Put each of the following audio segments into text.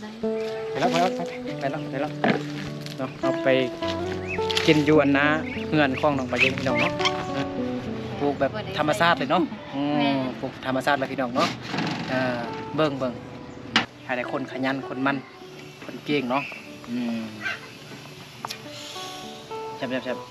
ໄປແລ້ວ ໄປແລ້ວ ໄປແລ້ວ ໄປແລ້ວເນາະ. ເຮົາໄປກິນຢູ່ອັນນາເຮືອນຂອງນ້ອງປາເຢັນ ພີ່ນ້ອງເນາະ. ເອີ ປູກແບບທຳມະຊາດເລີຍເນາະ. ອືມ ແມ່ນ ປູກທຳມະຊາດເລີຍ ພີ່ນ້ອງເນາະ. ເອີ ເບິ່ງ ເບິ່ງ ໃຜແດ່ ຄົນຂະຫຍັນ ຄົນໝັ່ນ ຄົນເກັ່ງເນາະ. ອືມ ແຊບໆໆ.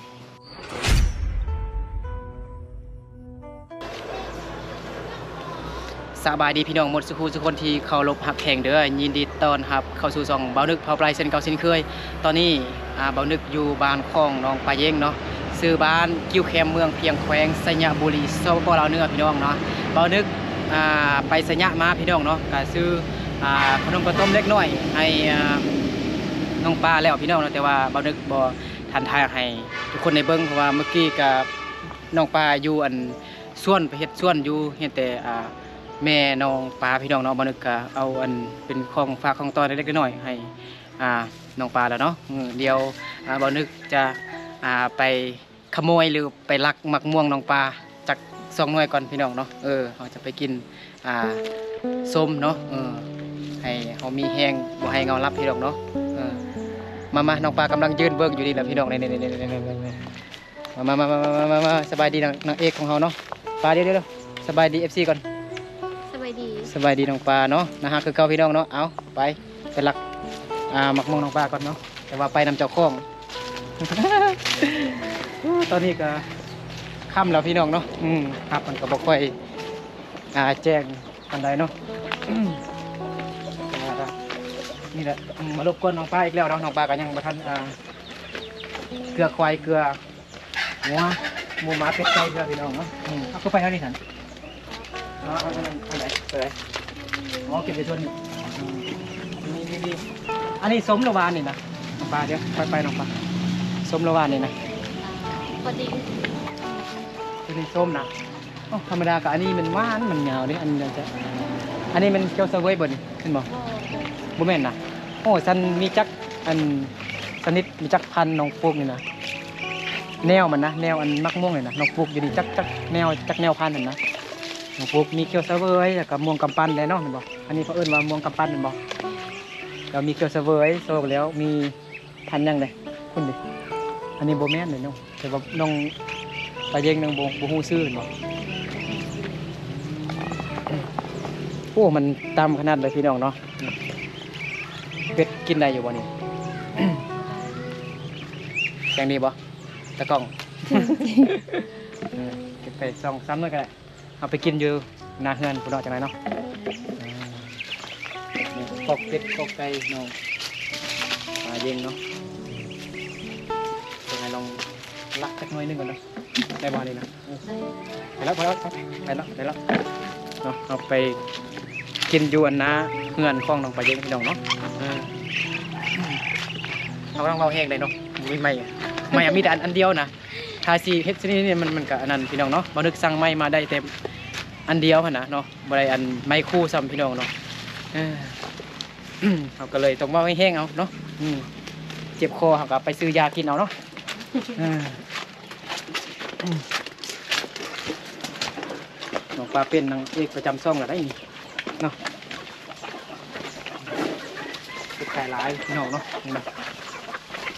ສະບາຍດີພີ່ນ້ອງໝົດສູ່ຜູ້ສູ່ຄົນທີ່ເຄົາລົບຮັກແພງເດີ. ຍິນດີຕ້ອນຮັບເຂົ້າສູ່ຊ່ອງບ່າວນຶກ ພາວໄປເຊັ່ນເກົ່າເຊັ່ນເຄີຍ. ຕອນນີ້ ອ່າ ບ່າວນຶກຢູ່ບ້ານຂອງນ້ອງປາເຢັນເນາະ, ຊື່ບ້ານກິ້ວແຄມ ເມືອງພຽງ ແຂວງໄຊຍະບູລີ ສປປ ລາວເໜືອ ພີ່ນ້ອງເນາະ. ບ່າວນຶກ ອ່າ ໄປໄຊຍະມາ ພີ່ນ້ອງເນາະ, ກະຊື້ ອ່າ ຂະໜົມເຂົ້າຕົ້ມເລັກນ້ອຍໃຫ້ ອ່າ ນ້ອງປາແລ້ວ ພີ່ນ້ອງເນາະ, ແຕ່ວ່າບ່າວນຶກບໍ່ທັນຖ່າຍໃຫ້ທຸກຄົນໄດ້ເບິ່ງ ເພາະວ່າເມື່ອກີ້ກະນ້ອງປາຢູ່ອັນ ສວນ ໄປເຮັດສວນຢູ່ ເຫັນແຕ່ ອ່າ ແມ່ນ້ອງປາ ພີ່ນ້ອງເນາະ. ບ່າວນຶກກະເອົາອັນເປັນຂອງຝາກຂອງຕ້ອນເລັກໆນ້ອຍໆໃຫ້ ອ່າ ນ້ອງປາແລ້ວເນາະ. ເອີ ດຽວ ອ່າ ບ່າວນຶກຈະ ອ່າ ໄປຂະໂມຍ ຫຼື ໄປລັກໝາກມ່ວງນ້ອງປາຈັກສອງໜ່ວຍກ່ອນ ພີ່ນ້ອງເນາະ. ເອີ ເຮົາຈະໄປກິນ ອ່າ ສົ້ມເນາະ. ເອີ ໃຫ້ເຮົາມີແຮງ ບໍ່ໃຫ້ເງົາຫຼັບ ພີ່ນ້ອງເນາະ. ເອີ ມາໆ ນ້ອງປາກຳລັງຢືນເບິ່ງຢູ່ນີ້ແຫຼະ ພີ່ນ້ອງ. ນີ້ໆໆໆ ມາ ມາ ສະບາຍດີນາງ ນາງເອກຂອງເຮົາເນາະ. ປາ ດຽວໆ ສະບາຍດີເອັຟຊີກ່ອນ. ສະບາຍດີ ສະບາຍດີນ້ອງປາເນາະ, ໜ້າຮັກຄືເກົ່າ ພີ່ນ້ອງເນາະ. ເອົາ ໄປ ໄປລັກ ອ່າ ໝາກມ່ວງນ້ອງປາກ່ອນເນາະ, ແຕ່ວ່າໄປນຳເຈົ້າຂອງ. ຕອນນີ້ກະຄ່ຳແລ້ວ ພີ່ນ້ອງເນາະ. ອືມ ພາບມັນກະບໍ່ຄ່ອຍ ອ່າ ແຈ້ງປານໃດເນາະ. ອືມ ນີ້ແຫຼະ ອືມ ມາລົບກວນນ້ອງປາອີກແລ້ວເນາະ. ນ້ອງປາກະຍັງບໍ່ທັນ ອ່າ ເກືອຄວາຍ ເກືອ ງົວ ໝູໝາ ເປັດ ໄກ່ ເທື່ອ ພີ່ນ້ອງເນາະ. ອືມ ເອົາ ຄືໄປທາງນີ້ຊັ້ນ. ເອົາ ເອົາ ອັນນັ້ນ ອັນໃດ ໂຕໃດ? ອໍ ເກັບໄວ້ສ່ວນນີ້. ອືມ ນີ້ໆໆ ອັນນີ້ສົ້ມ ຫຼື ຫວານນີ້ນະ ນ້ອງປາ? ດຽວ ໄປໆ ນ້ອງປາ ສົ້ມ ຫຼື ຫວານນີ້ນະ? ພໍດີ ຕົວນີ້ສົ້ມນະ. ອໍ ທຳມະດາກະອັນນີ້ມັນຫວານ ມັນຍາວເດ້. ອັນນີ້ ອັນນີ້ແມ່ນຂຽວສະເຫວີຍບໍ່ນີ້? ແມ່ນບໍ່? ບໍ່ແມ່ນນະ. ໂອ້ ຊັ້ນມີຈັກອັນຊະນິດ ມີຈັກພັນນ້ອງປູກນີ້ນະ? ແນວມັນນະ ແນວອັນໝາກມ່ວງນີ້ນະ ນ້ອງປູກຢູ່ນີ້ຈັກ ຈັກແນວ ຈັກແນວພັນຫັ້ນນະ? ນ້ອງປູກມີຂຽວສະເຫວີຍ ແລ້ວກະມ່ວງກຳປັ່ນແດ່ເນາະ ແມ່ນບໍ່? ອັນນີ້ເຂົາເອີ້ນວ່າມ່ວງກຳປັ່ນແມ່ນບໍ່? ແລ້ວມີຂຽວສະເຫວີຍ ສອງແລ້ວມີ ພັນຫຍັງເດ ພຸ້ນເດ. ອັນນີ້ບໍ່ແມ່ນເດນ້ອງ ແຕ່ວ່ານ້ອງປາເຢັນຍັງບໍ່ ບໍ່ຮູ້ຊື່ແມ່ນບໍ່? ໂອ້ ມັນຕ່ຳຂະໜາດເລີຍ ພີ່ນ້ອງເນາະ. ເປັດກິນໄດ້ຢູ່ບໍ່ນີ້? ແກງດີບໍ່ ຕາກ້ອງ? ເອີ ເກັບໄປສອງສາມໜ່ວຍກະໄດ້. ເຮົາໄປກິນຢູ່ໜ້າເຮືອນພຸ້ນເນາະ ຈັ່ງໃດເນາະ. ອືມ ນີ້ ປອກເປັດ ປອກໄກ່ ນ້ອງປາເຢັນເນາະ. ເບິ່ງ ໃຫ້ລອງລັກຈັກໜ່ວຍໜຶ່ງກ່ອນເນາະ ໄດ້ບໍ່ນີ້ນະ? ເອີ ໄດ້ ໄປແລ້ວ ໄປແລ້ວ ໄປແລ້ວ ໄປແລ້ວເນາະ. ເຮົາໄປກິນຢູ່ອັນນາເຮືອນຂອງນ້ອງປາເຢັນ ພີ່ນ້ອງເນາະ. ເອີ ເຮົາກຳລັງເວົ້າແຮງໄດ໋ເນາະ ບໍ່ມີໄມ ໄມມີແຕ່ອັນ ອັນດຽວນະ. ຖ້າຊິເຮັດຊະນິດນີ້ ມັນ ມັນກະອັນນັ້ນ ພີ່ນ້ອງເນາະ. ບ່າວນຶກສັ່ງໄມມາໄດ້ແຕ່ອັນດຽວຫັ້ນນະເນາະ ບໍ່ໄດ້ອັນໄມຄູ່ຊ້ຳ ພີ່ນ້ອງເນາະ. ເອີ ເຮົາກະເລີຍຕ້ອງເວົ້າແຮງໆເອົາເນາະ. ອືມ ເຈັບຄໍເຮົາກະໄປຊື້ຢາກິນເອົາເນາະ. ເອີ ນ້ອງປາເປັນນາງເອກປະຈຳຊ່ອງລະໄດ໋ນີ້ເນາະ. ເປັດໄກ່ຫຼາຍ ພີ່ນ້ອງເນາະ ເຫັນບໍ່?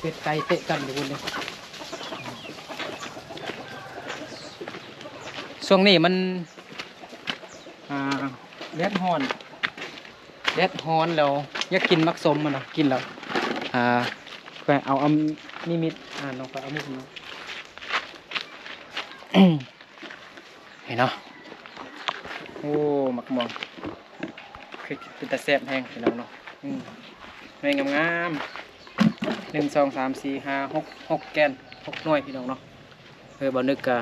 ເປັດໄກ່ເຕະກັນຢູ່ພຸ້ນເດ້. ຊ່ວງນີ້ມັນ ອ່າ ແດດຮ້ອນ ແດດຮ້ອນແລ້ວຢາກກິນໝາກສົ້ມຫັ້ນນະ ກິນແລ້ວ ອ່າ ຂ້ອຍເອົາ ເອົາມີດ ມີດ ອ່າ ນ້ອງຂ້ອຍເອົາມີດເນາະ. ນີ້ເນາະ ໂອ້ ໝາກມ່ວງ ຄືເປັນຕາແຊບແຮງ ພີ່ນ້ອງເນາະ. ອືມ ໜ່ວຍງາມໆ ໜຶ່ງ ສອງ ສາມ ສີ່ ຫ້າ ຫົກ ຫົກແກ່ນ ຫົກໜ່ວຍ ພີ່ນ້ອງເນາະ. ເອີ ບ່າວນຶກກະ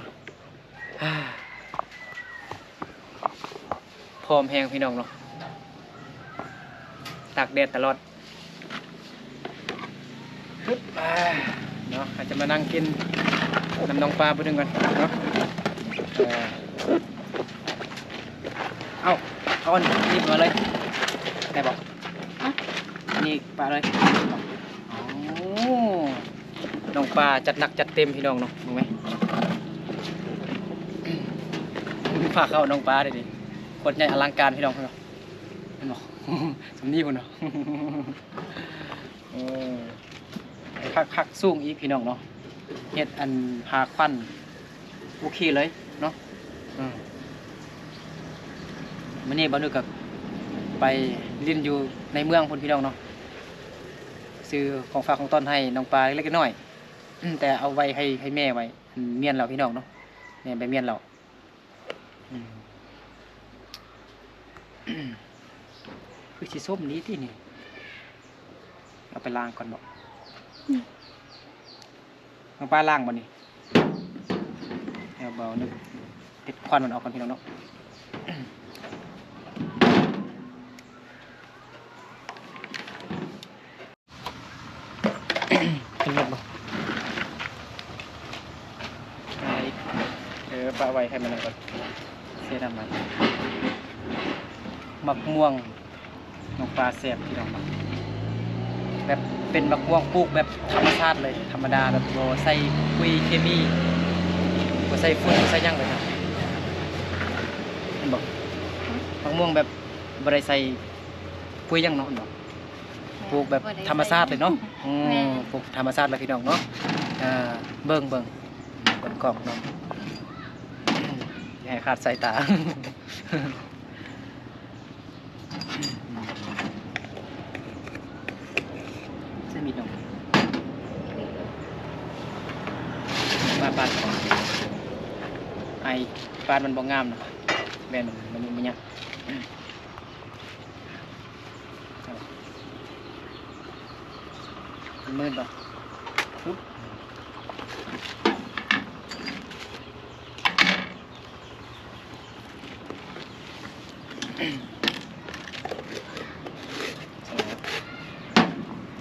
ພ້ອມແຮງ ພີ່ນ້ອງເນາະ ຕາກແດດຕະຫຼອດ. ປຶບ ອ່າ ເນາະ ເຮົາຈະມານັ່ງກິນນຳນ້ອງປາຜູ້ໜຶ່ງກ່ອນເນາະ. ເອີ ເອົາ ເອົາອັນນີ້ມາເລີຍ ໄດ້ບໍ່? ຮະ? ອັນນີ້ປະເລີຍ. ໂອ້ ນ້ອງປາຈັດໜັກຈັດເຕັມ ພີ່ນ້ອງເນາະ ເບິ່ງແມະ ພາເຂົ້ານ້ອງປາເດ້ນີ້ ໂຄດໃຫຍ່ອະລັງການ ພີ່ນ້ອງເນາະ. ເຫັນບໍ່? ສ່ຳນີ້ພຸ້ນເນາະ. ເອີ ຄັກໆ ສູງອີກພີ່ນ້ອງເນາະ ເຮັດອັນພາຄວັນ ໂອເຄເລີຍເນາະ. ອືມ ມື້ນີ້ບ່າວນຶກກໍໄປຫຼິ້ນຢູ່ໃນເມືອງພຸ້ນພີ່ນ້ອງເນາະ ຊື້ຂອງຝາກຂອງຕ້ອນໃຫ້ນ້ອງປາເລັກນ້ອຍ ແຕ່ເອົາໄວ້ໃຫ້ ໃຫ້ແມ່ໄວ້ ອັນມ້ຽນເຫຼົ້າພີ່ນ້ອງເນາະ ແມ່ໄປມ້ຽນເຫຼົ້າ. ອືມ ຄືຊິສົ້ມດີຕິນີ້ ເອົາໄປລ້າງກ່ອນບໍ? ອືມ ນ້ອງປາລ້າງບໍ່ນີ້? ເອົາ ບ່າວນຶກເຮັດຄວັນມັນອອກກ່ອນພີ່ນ້ອງເນາະ. ເປັນເມັດບໍ່? ເອີ ປະໄວ້ໃຫ້ມັນນັ້ນກ່ອນ ເສຍນ້ຳມັນ. ໝາກມ່ວງນ້ອງປາແຊບພີ່ນ້ອງ ແບບເປັນໝາກມ່ວງປູກແບບທຳມະຊາດເລີຍ ທຳມະດາ ແບບບໍ່ໃສ່ປຸ໋ຍເຄມີ ບໍ່ໃສ່ຝຸ່ນ ບໍ່ໃສ່ຫຍັງເລີຍນະ ເຫັນບໍ່? ໝາກມ່ວງແບບບໍ່ໄດ້ໃສ່ປຸ໋ຍຫຍັງເນາະ ເຫັນບໍ່? ປູກແບບທຳມະຊາດເລີຍເນາະ. ອືມ ແມ່ນ ປູກທຳມະຊາດເລີຍພີ່ນ້ອງເນາະ. ເອີ ເບິ່ງ ເບິ່ງ ເບິ່ງກ້ອງເນາະ ຢ່າໃຫ້ຂາດສາຍຕາ. ໃສ່ມີດໜອງ ບາດ ບາດ ໄອ້ ບາດມັນບໍ່ງາມນະ ແມ່ນ ມັນ ມັນ ມັນຍາກ. ມັນມືດບໍ່?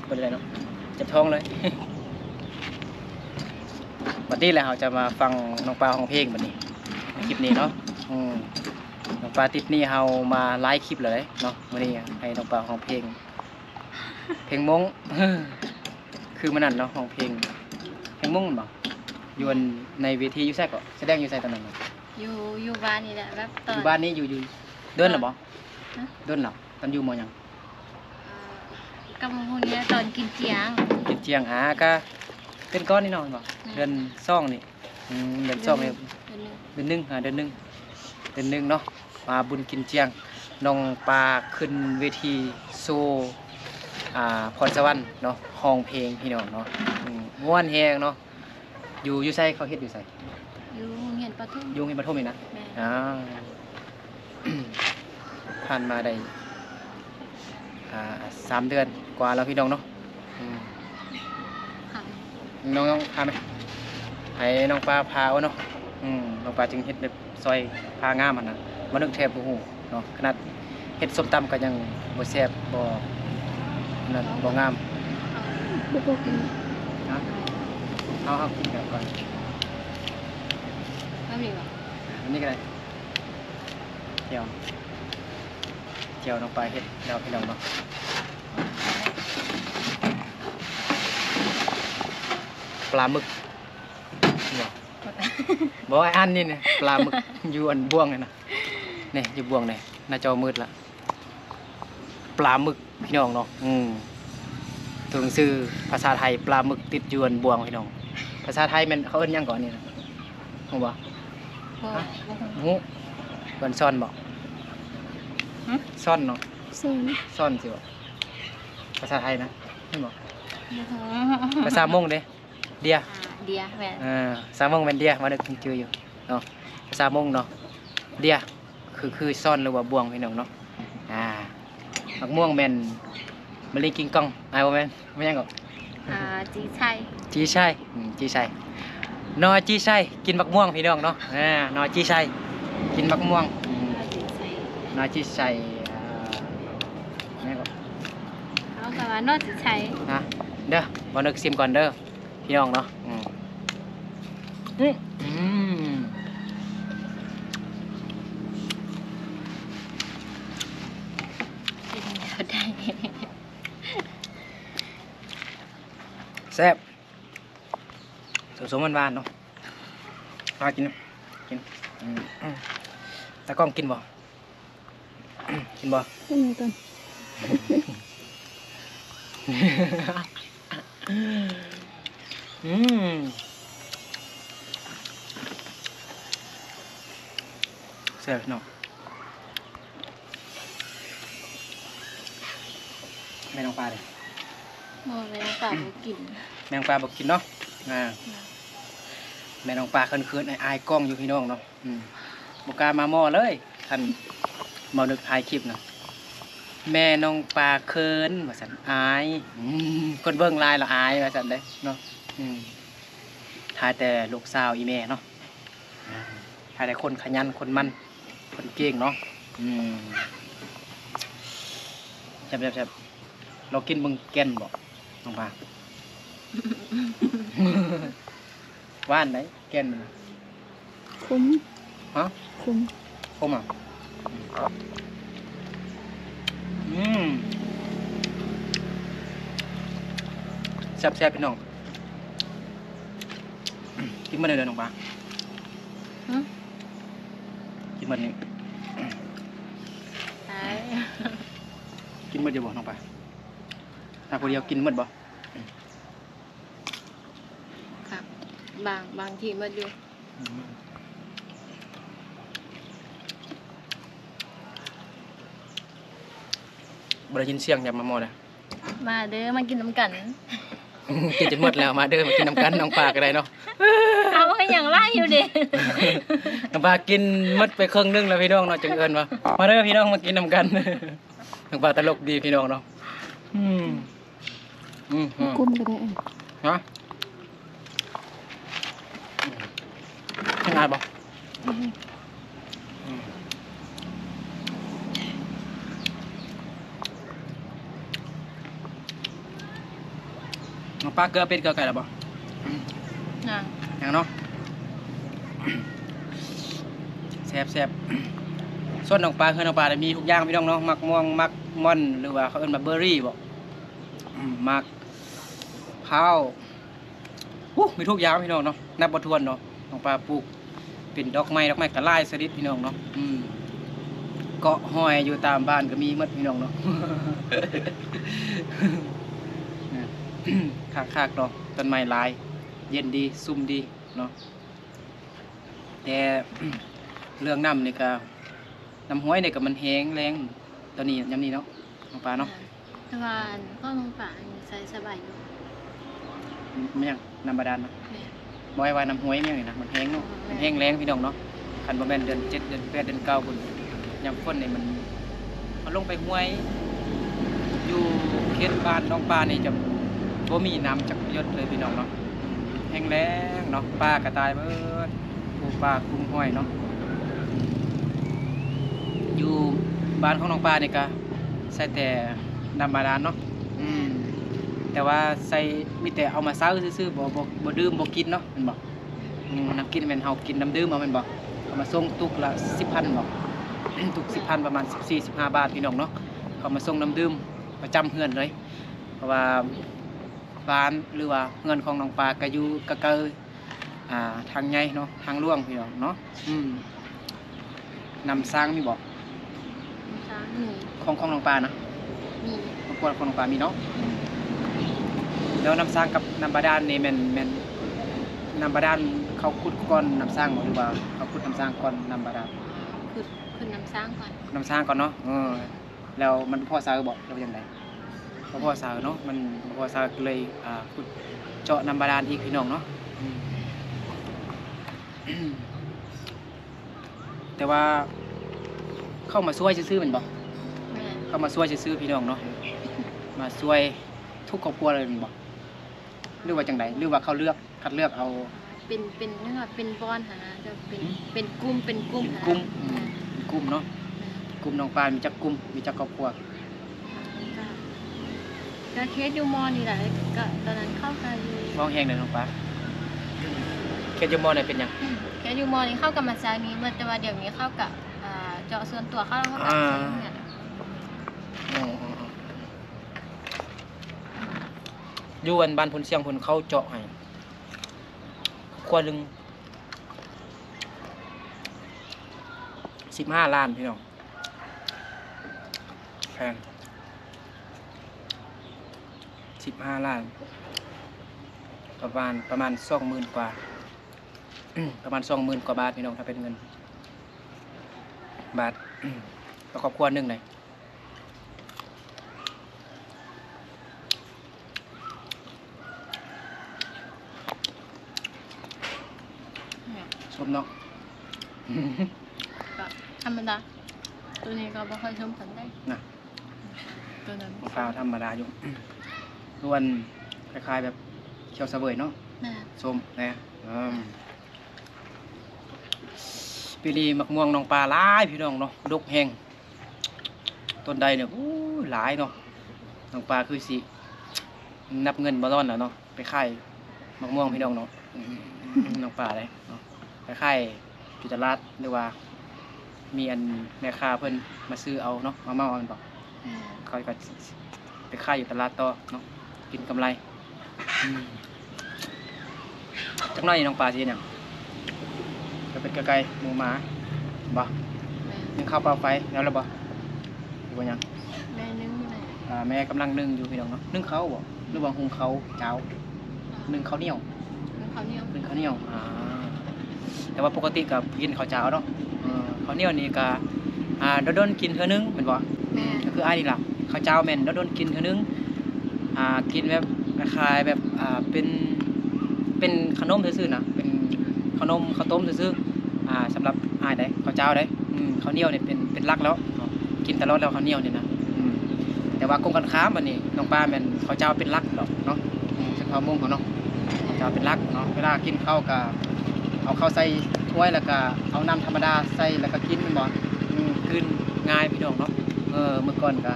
ບໍ່ໄດ້ເນາະ ເຈັບທ້ອງເລີຍ. ບັດນີ້ແຫຼະ ເຮົາຈະມາຟັງນ້ອງປາຮ້ອງເພງບັດນີ້ ໃນຄລິບນີ້ເນາະ. ອືມ ນ້ອງປາຕິດໜີ້ເຮົາມາຫຼາຍຄລິບແລ້ວເດ້ເນາະ ມື້ນີ້ໃຫ້ນ້ອງປາຮ້ອງເພງ ເພງມົ້ງ ຄືມື້ນັ້ນເນາະ ຮ້ອງເພງ ເພງມົ້ງແມ່ນບໍ່? ຢູ່ອັນ ໃນເວທີຢູ່ໃສເກາະ? ສະແດງຢູ່ໃສຕອນນັ້ນນະ? ຢູ່ ຢູ່ບ້ານນີ້ແຫຼະ ແບບຕອນ ຢູ່ບ້ານນີ້ ຢູ່ ຢູ່ ດົນແລ້ວບໍ່? ຮະ? ດົນແລ້ວ ຕອນຢູ່ ມໍ ຫຍັງ? ເອີ ກໍບໍ່ຮູ້ນີ້ແຫຼະ ຕອນກິນຈຽງ ກິນຈຽງ ອາ ກະເດືອນກ່ອນນີ້ເນາະ ແມ່ນບໍ່? ແມ່ນ ເດືອນສອງນີ້. ອືມ ເດືອນສອງນີ້ ເດືອນໜຶ່ງ ເດືອນໜຶ່ງ ອາ ເດືອນໜຶ່ງ ເດືອນໜຶ່ງເນາະ ມາບຸນກິນຈຽງ ນ້ອງປາຂຶ້ນເວທີໂຊ ອາ ພອນສະຫວັນເນາະ ຮ້ອງເພງພີ່ນ້ອງເນາະ. ອືມ ມ່ວນແຮງເນາະ. ຢູ່ ຢູ່ໃສ ເຂົາເຮັດຢູ່ໃສ? ຢູ່ໂຮງຮຽນປະຖົມ ຢູ່ໂຮງຮຽນປະຖົມນີ້ນະ? ແມ່ນ ອາ. ຜ່ານມາໄດ້ ອ່າ ສາມເດືອນກວ່າແລ້ວພີ່ນ້ອງເນາະ. ອືມ ນ້ອງໆ ພາໄໝ? ໃຫ້ນ້ອງປາພາເອົາເນາະ. ອືມ ນ້ອງປາຈຶ່ງເຮັດແບບຊອຍພາງາມຫັ້ນນະ ບໍ່ນຶກແທບບໍ່ຮູ້ເນາະ. ຂະໜາດເຮັດສົ້ມຕຳກໍຍັງບໍ່ແຊບ ບໍ່ ນັ້ນ ບໍ່ງາມ. ບໍ່ພໍກິນ ຮະ? ເອົາ ເອົາກິນກັນກ່ອນ ແບບນີ້ບໍ່? ແບບນີ້ກໍໄດ້. ແຈ່ວ ແຈ່ວນ້ອງປາເຮັດແລ້ວພີ່ນ້ອງເນາະ. ປາໝຶກ ບໍ່ ບໍ່ ອັນນີ້ນະ ປາໝຶກ ຢູ່ອັນບ່ວງນີ້ນະ ນີ້ ຢູ່ບ່ວງນີ້ ໜ້າຈໍມືດລະ. ປາໝຶກພີ່ນ້ອງເນາະ. ອືມ ຕົວໜັງສືພາສາໄທ ປາໝຶກຕິດຢູ່ອັນບ່ວງພີ່ນ້ອງ. ພາສາໄທແມ່ນເຂົາເອີ້ນຫຍັງເກາະອັນນີ້ນະ ຮູ້ບໍ່? ບໍ່ ຮະ? ບໍ່ຮູ້. ເອີ້ນຊ່ອນບໍ່? ຫຶ? ຊ່ອນເນາະ ຊ່ອນ ຊ່ອນຊິບໍ່? ພາສາໄທນະ ແມ່ນບໍ່? ບໍ່ຮູ້. ພາສາມົ້ງເດ້? ເດຍ ອາ ເດຍ ແມ່ນ. ເອີ ພາສາມົ້ງແມ່ນເດຍ ວ່ານຶກເຖິງຈື່ຢູ່ເນາະ. ພາສາມົ້ງເນາະ ເດຍ ຄື ຄືຊ່ອນ ຫຼືວ່າບ່ວງພີ່ນ້ອງເນາະ. ອາ ໝາກມ່ວງແມ່ນມະລິງກິງກອງ ອາ ບໍ່ແມ່ນ ແມ່ນຫຍັງເກາະ? ອາ ຈີໄຊ ຈີໄຊ. ອືມ ຈີໄຊ ໜໍ່ຈີໄຊ ກິນໝາກມ່ວງພີ່ນ້ອງເນາະ. ອາ ໜໍ່ຈີໄຊ ກິນໝາກມ່ວງ. ອືມ ໜໍ່ຈີໄຊ ໜໍ່ຈີໄຊ ອາ ແມ່ນເກາະ? ເຮົາກໍວ່າໜໍ່ຈີໄຊ ນະ. ເດີ ບ່າວນຶກຊິມກ່ອນເດີ ພີ່ນ້ອງເນາະ. ອືມ ອືມ ອືມ ກິນແລ້ວໄດ້ ແຊບ ສົ້ມໆ ຫວານໆ ເນາະ. ມາກິນ ກິນ ອືມ ຕາກ້ອງກິນບໍ່? ກິນບໍ່? ກິນກ່ອນ. ອືມ ແຊບເນາະ. ແມ່ນ້ອງປາເດ້? ບໍ່ ແມ່ນ້ອງປາບໍ່ກິນ ແມ່ນ້ອງປາບໍ່ກິນເນາະ. ອ່າ ແມ່ນ້ອງປາເຂີນໆ ອາຍໆກ້ອງຢູ່ ພີ່ນ້ອງເນາະ. ອືມ ບໍ່ກ້າມາໝໍ້ເລີຍ ຄັນໝໍ້ນຶກຖ່າຍຄລິບນະ. ແມ່ນ້ອງປາເຂີນວ່າຊັ້ນ ອາຍ ອືມ ຄົນເບິ່ງຫຼາຍລະອາຍວ່າຊັ້ນເດ້ເນາະ. ອືມ ຖ່າຍແຕ່ລູກສາວອີ່ແມ່ເນາະ ຖ່າຍແຕ່ຄົນຂະຫຍັນ ຄົນໝັ່ນ ຄົນເກັ່ງເນາະ. ອືມ ແຊບໆໆ. ລອງກິນເບິ່ງແກ່ນບໍ່ນ້ອງປາ? ຫວານໄດ໋ແກ່ນມັນ. ຂົມ. ຮະ? ຂົມ. ຂົມອະ? ອືມ ແຊບໆ ພີ່ນ້ອງ. ກິນມື້ໃດເດີນ້ອງປາ? ຫື? ກິນມື້ນີ້ ຕາຍ ກິນມື້ດຽວບໍ່ນ້ອງປາ? ຖ້າຜູ້ດຽວກິນມື້ບໍ່? ຄັກ ບາງ ບາງທີໝົດຢູ່. ອືມ ບໍ່ໄດ້ຍິນສຽງຢາກມາໝໍ້ເດ້. ມາເດີ ມາກິນນຳກັນ. ກິນຈົນໝົດແລ້ວ ມາເດີ ມາກິນນຳກັນ ນ້ອງປາກໍໄດ້ເນາະ. ເອົາໃຫ້ຫຍັງຫຼາຍຢູ່ເດ. ນ້ອງປາກິນໝົດໄປເຄິ່ງໜຶ່ງແລ້ວ ພີ່ນ້ອງເນາະ ຈຶ່ງເອີ້ນວ່າ ມາເດີພີ່ນ້ອງ ມາກິນນຳກັນ. ນ້ອງປາຕະຫຼົກດີ ພີ່ນ້ອງເນາະ. ອືມ ອືມ ກຸ້ມກໍໄດ້. ຮະ? ງ່າຍບໍ່? ອືມ ອືມ ນ້ອງປາເກືອເປັດເກືອໄກ່ແລ້ວບໍ່? ຍັງ ຍັງເນາະ. ແຊບໆ. ສວນນ້ອງປາ ເຮືອນນ້ອງປານີ້ມີທຸກຢ່າງ ພີ່ນ້ອງເນາະ. ໝາກມ່ວງ ໝາກມ່ອນ ຫຼືວ່າເຂົາເອີ້ນວ່າເບີຣີບໍ່? ອືມ ໝາກພ້າວ ໂອ້ ມີທຸກຢ່າງ ພີ່ນ້ອງເນາະ ນັບບໍ່ຖ້ວນເນາະ. ນ້ອງປາປູກເປັນດອກໄມ້ ດອກໄມ້ກໍຫຼາຍຊະນິດ ພີ່ນ້ອງເນາະ. ອືມ ເກາະຫອຍຢູ່ຕາມບ້ານກໍມີໝົດ ພີ່ນ້ອງເນາະ. ຄັກໆ ເນາະ ຕົ້ນໄມ້ຫຼາຍ ເຢັນດີ ຊຸ່ມດີເນາະ. ແຕ່ເລື່ອງນ້ຳນີ້ກໍ ນ້ຳຫ້ວຍນີ້ກໍມັນແຫ້ງແລ້ງຕອນນີ້ ຍາມນີ້ເນາະ ນ້ອງປາເນາະ. ແຕ່ວ່າອັນ ຂອງນ້ອງປານີ້ໃຊ້ສະບາຍຢູ່. ແມ່ນຫຍັງ? ນ້ຳບາດານເນາະ. ແມ່ນ. ບໍ່ໃຫ້ວ່ານ້ຳຫ້ວຍແມ່ນຫຍັງນີ້ນະ ມັນແຫ້ງເນາະ. ເອີ ມັນແຫ້ງແລ້ງ ພີ່ນ້ອງເນາະ. ຄັນບໍ່ແມ່ນເດືອນເຈັດ ເດືອນແປດ ເດືອນເກົ້າພຸ້ນ ຍາມຝົນນີ້ມັນ ເຮົາລົງໄປຫ້ວຍ ຢູ່ເຂດບ້ານນ້ອງປານີ້ຈະບໍ່ມີນ້ຳຈັກຫຍົດເລີຍ ພີ່ນ້ອງເນາະ. ແຫ້ງແລ້ງເນາະ ປາກະຕາຍເບິດ ປູປາກຸ້ງຫອຍເນາະ. ຢູ່ບ້ານຂອງນ້ອງປານີ້ກະໃຊ້ແຕ່ນ້ຳບາດານເນາະ. ອືມ ແຕ່ວ່າໃຊ້ ມີແຕ່ເອົາມາໃຊ້ຊື່ໆ ບໍ່ ບໍ່ ບໍ່ດື່ມບໍ່ກິນເນາະ ແມ່ນບໍ່? ອືມ ນ້ຳກິນແມ່ນເຮົາກິນນ້ຳດື່ມເອົາແມ່ນບໍ່? ເຂົາມາສົ່ງຕຸກລະສິບພັນບໍ່? ຕຸກສິບພັນ ປະມານສິບສີ່ ສິບຫ້າບາດ ພີ່ນ້ອງເນາະ. ເຂົາມາສົ່ງນ້ຳດື່ມປະຈຳເຮືອນເລີຍ ເພາະວ່າ ບ້ານ ຫຼືວ່າເຮືອນຂອງນ້ອງປາກະຢູ່ກະໄກ ອ່າ ທາງໃຫຍ່ເນາະ ທາງຫຼວງ ພີ່ນ້ອງເນາະ. ອືມ ນ້ຳສ້າງມີບໍ່? ນ້ຳສ້າງມີ. ຂອງ ຂອງນ້ອງປານະ? ມີ. ຂອງ ຂອງນ້ອງປາມີເນາະ. ແລ້ວນ້ຳສ້າງກັບນ້ຳບາດານນີ້ແມ່ນ ແມ່ນນ້ຳບາດານເຂົາຂຸດກ່ອນນ້ຳສ້າງບໍ່ ຫຼືວ່າເຂົາຂຸດນ້ຳສ້າງກ່ອນນ້ຳບາດານ? ຂຸດ ຂຸດນ້ຳສ້າງກ່ອນ. ຂຸດນ້ຳສ້າງກ່ອນເນາະ. ເອີ ແລ້ວມັນພໍໃຊ້ບໍ່ ຫຼືວ່າຈັ່ງໃດ? ບໍ່ພໍໃຊ້ເນາະ ມັນບໍ່ພໍໃຊ້ ກໍເລີຍ ອ່າ ຂຸດເຈາະນ້ຳບາດານອີກ ພີ່ນ້ອງເນາະ. ອືມ ແຕ່ວ່າເຂົາມາຊ່ວຍຊື່ໆແມ່ນບໍ່? ແມ່ນ. ເຂົາມາຊ່ວຍຊື່ໆ ພີ່ນ້ອງເນາະ ມາຊ່ວຍທຸກຄອບຄົວເລີຍແມ່ນບໍ່? ຫຼືວ່າຈັ່ງໃດ? ຫຼືວ່າເຂົາເລືອກ ຄັດເລືອກເອົາ ເປັນ ເປັນ ເປັນບ່ອນຫັ້ນນະ ເປັນ ເປັນກຸ່ມ ເປັນກຸ່ມ ເປັນກຸ່ມ. ອືມ ເປັນກຸ່ມເນາະ. ແມ່ນ. ກຸ່ມນ້ອງປານມີຈັກກຸ່ມ ມີຈັກຄອບຄົວ? ກະ ກະເຂດຢູ່ມໍນີ້ແຫຼະ ກະຕອນນັ້ນເຂົາກະຢູ່ ເວົ້າແຮງເດີນ້ອງປານ. ເຂດຢູ່ມໍນີ້ເປັນຫຍັງ? ເຂດຢູ່ມໍນີ້ເຂົາກະມາໃຊ້ນີ້ໝົດ ແຕ່ວ່າດຽວນີ້ເຂົາກະ ອ່າ ເຈາະສ່ວນຕົວເຂົາ ເຂົາກະ ອ່າ ໃຊ້ເຮືອນ. ອືມ ຢູ່ອັນບ້ານໂພນຊຽງພຸ້ນເຂົາເຈາະໃຫ້ ຄອບຄົວໜຶ່ງ ສິບຫ້າລ້ານ ພີ່ນ້ອງ ແພງ. ສິບຫ້າລ້ານ ປະມານ ປະມານສອງໝື່ນກວ່າ ປະມານສອງໝື່ນກວ່າບາດ ພີ່ນ້ອງ ຖ້າເປັນເງິນບາດ ຕໍ່ຄອບຄົວໜຶ່ງເດ. ແມ່ນ ສົ້ມເນາະ ກໍທຳມະດາ ໂຕນີ້ກໍບໍ່ຄ່ອຍສົ້ມປານໃດນະ ໂຕນັ້ນ ມະພ້າວທຳມະດາຢູ່ ສ່ວນຄ້າຍໆແບບຂຽວສະເຫວີຍເນາະ ແມ່ນ ສົ້ມແດ່ ເອີ ປີນີ້ໝາກມ່ວງນ້ອງປາຫຼາຍ ພີ່ນ້ອງເນາະ ດົກແຮງ ຕົ້ນໃດນີ້ ໂອ້ຍ ຫຼາຍເນາະ ນ້ອງປາຄືຊິນັບເງິນບໍ່ລອນແລ້ວເນາະ ໄປຂາຍໝາກມ່ວງ ພີ່ນ້ອງເນາະ ນ້ອງປາເດ້ເນາະ ໄປຂາຍຢູ່ຕະຫຼາດ ຫຼືວ່າມີອັນແມ່ຄ້າເພິ່ນມາຊື້ເອົາເນາະ ມາເໝົາເອົາແມ່ນບໍ່? ແມ່ນ ຂ້ອຍກໍໄປຂາຍຢູ່ຕະຫຼາດຕໍ່ເນາະ ກິນກຳໄລ ອືມ ຈັກໜ້ອຍນີ້ນ້ອງປາຊິເຮັດຫຍັງ? ເກືອເປັດເກືອໄກ່ ໝູໝາ ບໍ່? ແມ່ນ ໜຶ້ງເຂົ້າເປົ່າໄຟ ແລ້ວແລ້ວບໍ່? ຫຼືວ່າຫຍັງ? ແມ່ໜຶ້ງຢູ່ແລ້ວ ອ່າ ແມ່ກຳລັງໜຶ້ງຢູ່ ພີ່ນ້ອງເນາະ ໜຶ້ງເຂົ້າບໍ່? ຫຼືວ່າຫຸງເຂົ້າຈ້າວ? ອ່າ ໜຶ້ງເຂົ້າໜຽວ ໜຶ້ງເຂົ້າໜຽວ ໜຶ້ງເຂົ້າໜຽວ ອ່າ ແຕ່ວ່າປົກກະຕິກໍກິນເຂົ້າຈ້າວເນາະ ເອີ ເຂົ້າໜຽວນີ້ກໍ ອ່າ ດົນໆກິນເທື່ອໜຶ່ງແມ່ນບໍ່? ແມ່ນ ກໍຄືອ້າຍນີ້ລະ ເຂົ້າຈ້າວແມ່ນດົນໆກິນເທື່ອໜຶ່ງ ອ່າ ກິນແບບຄ້າຍໆແບບ ອ່າ ເປັນ ເປັນຂະໜົມຊື່ໆນະ ເປັນຂະໜົມເຂົ້າຕົ້ມຊື່ໆ ອ່າ ສຳລັບອ້າຍເດ້ ເຂົ້າຈ້າວເດ້ ອືມ ເຂົ້າໜຽວນີ້ເປັນ ເປັນຫຼັກແລ້ວເນາະ ກິນຕະຫຼອດແລ້ວເຂົ້າໜຽວນີ້ນະ ອືມ ແຕ່ວ່າກົງກັນຂ້າມບັດນີ້ ນ້ອງປາແມ່ນເຂົ້າຈ້າວເປັນຫຼັກດອກເນາະ ອືມ ຊົນເຜົ່າມົ້ງເຮົາເນາະ ເຂົ້າຈ້າວເປັນຫຼັກເນາະ ເວລາກິນເຂົ້າກໍເອົາເຂົ້າໃສ່ຖ້ວຍ ແລ້ວກໍເອົານ້ຳທຳມະດາໃສ່ ແລ້ວກໍກິນແມ່ນບໍ່? ອືມ ກືນງ່າຍ ພີ່ນ້ອງເນາະ ເອີ ມື້ກ່ອນກໍ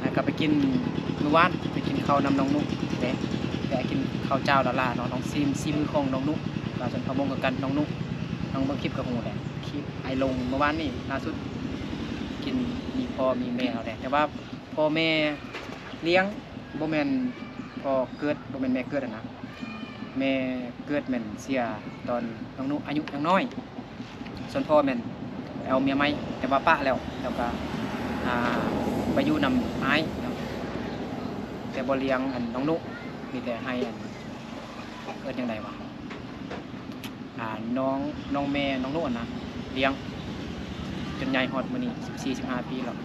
ອ່າ ກໍໄປກິນ ມື້ວານໄປກິນເຂົ້ານຳນ້ອງນຸເດ້ ແຕ່ກິນເຂົ້າຈ້າວລ້າໆເນາະ ລອງຊີມສີມືຂອງນ້ອງນຸ ລາວຊົນເຜົ່າມົ້ງຄືກັນ ນ້ອງນຸ ນ້ອງເບິ່ງຄລິບກໍຮູ້ແຫຼະ ຄລິບອ້າຍລົງເມື່ອວານນີ້ລ່າສຸດ ກິນມີພໍ່ມີແມ່ເຮົາແຫຼະ ແຕ່ວ່າພໍ່ແມ່ລ້ຽງ ບໍ່ແມ່ນພໍ່ເກີດ ບໍ່ແມ່ນແມ່ເກີດຫັ້ນນະ ແມ່ເກີດແມ່ນເສຍຕອນນ້ອງນຸອາຍຸຍັງນ້ອຍ. ສ່ວນພໍ່ແມ່ນໄປເອົາເມຍໃໝ່ ແຕ່ວ່າປະແລ້ວ ແລ້ວກະ ອ່າ ໄປຢູ່ນຳອ້າຍເນາະ ແຕ່ບໍ່ລ້ຽງອັນນ້ອງນຸ ມີແຕ່ໃຫ້ອັນ ເອີ້ນຈັ່ງໃດວະ ອ່າ ນ້ອງ ນ້ອງແມ່ນ້ອງນຸຫັ້ນນະລ້ຽງ ຈົນໃຫຍ່ຮອດມື້ນີ້ ສິບສີ່ ສິບຫ້າປີແລ້ວ.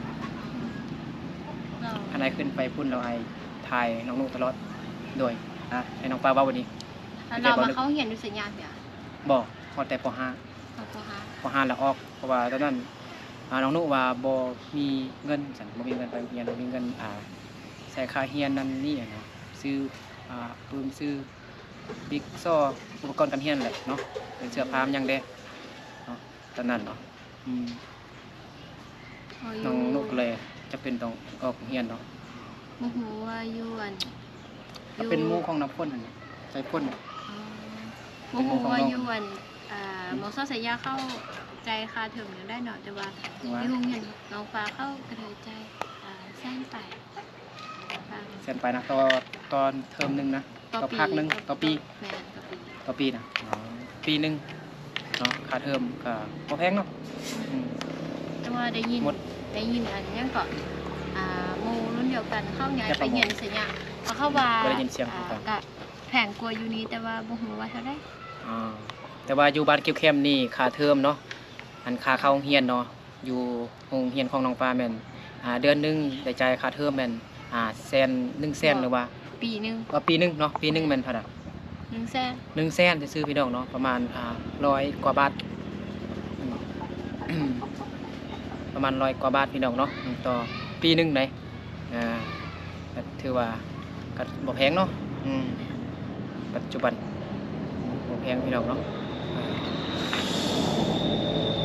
ເຈົ້າ ຄັນອ້າຍຂຶ້ນໄປພຸ້ນແລ້ວ ອ້າຍຖ່າຍນ້ອງນຸຕະຫຼອດ. ໂດຍ ອ່າ ໃຫ້ນ້ອງປາເວົ້າບັດນີ້. ແລ້ວລາວມາເຂົ້າຮຽນຢູ່ໄສຍາດເດ? ບໍ່ ຮອດແຕ່ ປໍຫ້າ ຮອດ ປໍຫ້າ ປໍຫ້າແລ້ວອອກ ເພາະວ່າຕອນນັ້ນ ອ່າ ນ້ອງນຸວ່າບໍ່ມີເງິນ ຊັ້ນ ບໍ່ມີເງິນໄປໂຮງຮຽນ ບໍ່ມີເງິນ ອ່າ ໃຊ້ຄ່າຮຽນນັ້ນນີ້ຫັ້ນນະ ຊື້ ອ່າ ປຶ້ມ ຊື້ ບິກຊໍ ອຸປະກອນການຮຽນແຫຼະເນາະ ເປັນເສື້ອຜ້າຫຍັງແດ່ເນາະ ຕອນນັ້ນເນາະ ອືມ. ນ້ອງນຸກໍເລີຍຈຳເປັນຕ້ອງອອກໂຮງຮຽນເນາະ. ບໍ່ຮູ້ວ່າຢູ່ອັນ ເປັນໝູ່ຂອງນ້ຳຝົນຫັ້ນນະ ສາຍຝົນ. ອໍ ບໍ່ຮູ້ວ່າຢູ່ອັນ ອ່າ ມສ ໄຊຍາເຂົ້າຈ່າຍຄ່າເທີມແນວໃດເນາະ ແຕ່ວ່າຢູ່ໂຮງຮຽນນ້ອງຟ້າເຂົາກໍໄດ້ຈ່າຍ ອ່າ ແສນປາຍ ແສນປາຍນະ ຕໍ່ ຕໍ່ເທີມໜຶ່ງນະ. ຕໍ່ ຕໍ່ພາກໜຶ່ງ ຕໍ່ປີ ຕໍ່ປີ ແມ່ນ ຕໍ່ປີ ຕໍ່ປີນະ. ອໍ ປີໜຶ່ງເນາະ ຄ່າເທີມກໍບໍ່ແພງເນາະ. ອືມ ອືມ ແຕ່ວ່າໄດ້ຍິນ ໄດ້ຍິນອັນຫຍັງເກາະ ອ່າ ໝູ່ລຸ້ນດຽວກັນເຂົາຍ້າຍໄປຮຽນໄຊຍາ ເຂົາວ່າ ກໍໄດ້ຍິນສຽງ ອ່າ ຄືກັນ ກໍແພງກວ່າຢູ່ນີ້ ແຕ່ວ່າບໍ່ຮູ້ວ່າເທົ່າໃດ. ອໍ ແຕ່ວ່າຢູ່ບ້ານກິວແຄມນີ້ ຄ່າເທີມເນາະ ອັນຄ່າເຂົ້າໂຮງຮຽນເນາະ ຢູ່ໂຮງຮຽນຂອງນ້ອງປາແມ່ນ ອ່າ ເດືອນໜຶ່ງໄດ້ຈ່າຍຄ່າເທີມແມ່ນ ອ່າ ແສນ ໜຶ່ງແສນ ຫຼືວ່າ ປີໜຶ່ງ ວ່າປີໜຶ່ງເນາະ ປີໜຶ່ງແມ່ນເທົ່າໃດ? ໜຶ່ງແສນ ໜຶ່ງແສນຊື່ໆ ພີ່ນ້ອງເນາະ ປະມານ ອ່າ ຮ້ອຍກວ່າບາດ ປະມານຮ້ອຍກວ່າບາດ ພີ່ນ້ອງເນາະ ຕໍ່ປີໜຶ່ງເດ້. ອ່າ ກໍຖືວ່າກໍບໍ່ແພງເນາະ ອືມ ປັດຈຸບັນບໍ່ແພງ ພີ່ນ້ອງເນາະ.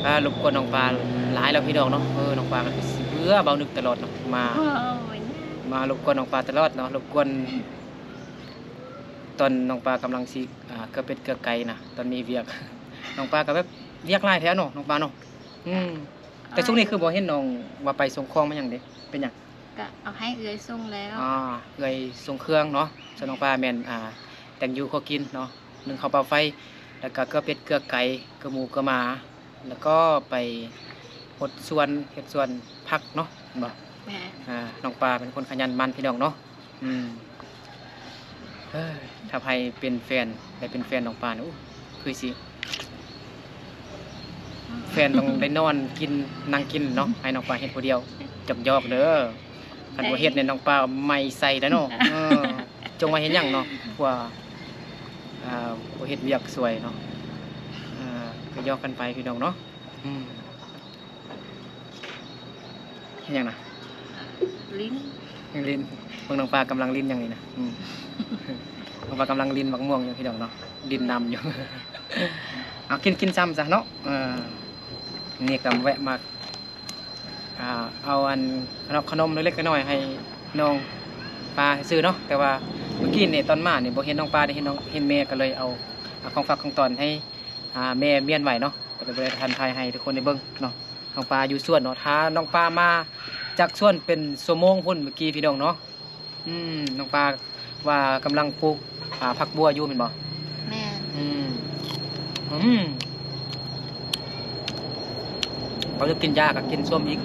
ອ່າ ລົບກວນນ້ອງປາຫຼາຍແລ້ວ ພີ່ນ້ອງເນາະ. ເອີ ນ້ອງປາກໍຊິເບື່ອເບົານຶກຕະຫຼອດເນາະ ມາ ໂອ້ຍ ມາລົບກວນນ້ອງປາຕະຫຼອດເນາະ ລົບກວນ ຕອນນ້ອງປາກຳລັງຊິ ອ່າ ເກືອເປັດເກືອໄກ່ນະ ຕອນມີວຽກ ນ້ອງປາກໍແບບວຽກຫຼາຍແທ້ເນາະ ນ້ອງປາເນາະ. ອືມ ແຕ່ຊ່ວງນີ້ຄືບໍ່ເຫັນນ້ອງວ່າໄປສົ່ງຂອງມາຫຍັງເດ ເປັນຫຍັງ? ກະເອົາໃຫ້ເອື້ອຍສົ່ງແລ້ວ. ອ່າ ເອື້ອຍສົ່ງເຄື່ອງເນາະ. ສ່ວນນ້ອງປາແມ່ນ ອ່າ ແຕ່ງຢູ່ຄົວກິນເນາະ ໜຶ້ງເຂົ້າເປົ່າໄຟ ແລ້ວກະເກືອເປັດເກືອໄກ່ ເກືອໝູເກືອໝາ ແລ້ວກໍໄປຫົດສວນ ເຮັດສວນຜັກເນາະ ແມ່ນບໍ່? ແມ່ນ. ອ່າ ນ້ອງປາເປັນຄົນຂະຫຍັນໝັ່ນ ພີ່ນ້ອງເນາະ. ອືມ. ເອີຍ ຖ້າໃຜເປັນແຟນ ໄດ້ເປັນແຟນນ້ອງປານີ້ ໂອ້ ຄືຊິ ແຟນຕ້ອງໄດ້ນອນກິນ ນັ່ງກິນເນາະ ໃຫ້ນ້ອງປາເຮັດຜູ້ດຽວ ຢອກໆເດີ. ຄັນບໍ່ເຮັດນີ້ນ້ອງປາໄໝ້ໃສ່ແລ້ວເນາະ. ເອີ ຈົ່ງວ່າເຮັດຫຍັງເນາະ ພວກ ອ່າ ບໍ່ເຮັດວຽກຊ່ວຍເນາະ. ອ່າ ກໍຢອກກັນໄປພີ່ນ້ອງເນາະ. ອືມ ເຮັດຫຍັງນະ? ຫຼິ້ນ ຫຼິ້ນ. ເບິ່ງນ້ອງປາກຳລັງຫຼິ້ນຫຍັງນີ້ນະ. ອືມ ນ້ອງປາກຳລັງຫຼິ້ນໝາກມ່ວງຢູ່ພີ່ນ້ອງເນາະ ຫຼິ້ນນຳຢູ່. ເອົາ ກິນ ກິນຊ້ຳຊະເນາະ. ເອີ ນີ້ກໍແວະມາ ອ່າ ເອົາອັນຂະໜົມ ຂະໜົມເລັກໆນ້ອຍໆໃຫ້ນ້ອງປາຊື່ເນາະ. ແຕ່ວ່າມື້ກີ້ນີ້ຕອນມານີ້ບໍ່ເຫັນນ້ອງປາ ໄດ້ເຫັນນ້ອງ ເຫັນແມ່ ກໍເລີຍເອົາ ອ່າ ຂອງຝາກຂອງຕ້ອນໃຫ້ ອ່າ ແມ່ມ້ຽນໄວ້ເນາະ ກໍເລີຍບໍ່ໄດ້ທັນຖ່າຍໃຫ້ທຸກຄົນໄດ້ເບິ່ງເນາະ. ນ້ອງປາຢູ່ສວນເນາະ ຖ້ານ້ອງປາມາຈາກສວນເປັນຊົ່ວໂມງພຸ້ນ ມື້ກີ້ພີ່ນ້ອງເນາະ. ອືມ ນ້ອງປາວ່າກຳລັງປູກ ອ່າ ຜັກບົວຢູ່ແມ່ນບໍ່? ແມ່ນ. ອືມ ອືມ ເຂົາຈະກິນຢາກໍກິນສົ້ມອີກ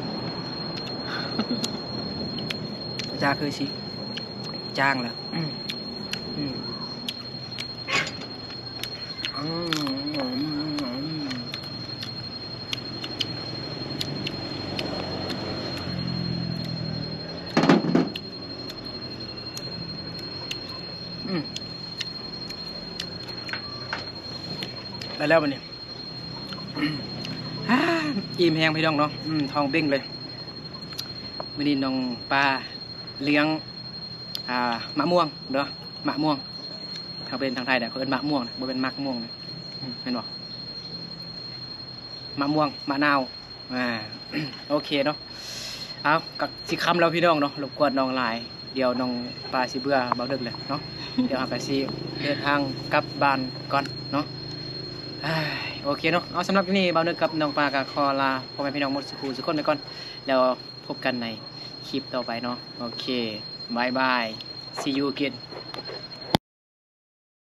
ຢາຄືຊິຈາງແລ້ວ. ອືມ ອືມ ອືມ ອືມ ອືມ ໄດ້ແລ້ວບັດນີ້. ອີ່ມແຮງພີ່ນ້ອງເນາະ. ອືມ ທ້ອງເບັ່ງເລີຍ. ມື້ນີ້ນ້ອງປາລ້ຽງ ອ່າ ມະມ່ວງເດີ ມະມ່ວງ. ຖ້າເປັນທາງໄທເດ ເຂົາເອີ້ນມະມ່ວງນະ ບໍ່ແມ່ນໝາກມ່ວງນະ. ອືມ ແມ່ນບໍ່? ມະມ່ວງ ມະນາວ. ອ່າ ໂອເຄເນາະ. ເອົາ ກໍຊິຄ່ຳແລ້ວພີ່ນ້ອງເນາະ ລົບກວນນ້ອງຫຼາຍ ດຽວນ້ອງປາຊິເບື່ອເບົາເດິກແລ້ວເນາະ. ດຽວເຮົາກໍຊິເດີນທາງກັບບ້ານກ່ອນເນາະ. ໂອເຄເນາະ. ເອົາ ສຳລັບຄລິບນີ້ເບົາເດິກກັບນ້ອງປາກໍຂໍລາພໍ່ແມ່ພີ່ນ້ອງໝົດສູ່ຜູ້ສູ່ຄົນໄປກ່ອນ ແລ້ວພົບກັນໃນຄລິບຕໍ່ໄປເນາະ. ໂອເຄ ບາຍບາຍ see you again.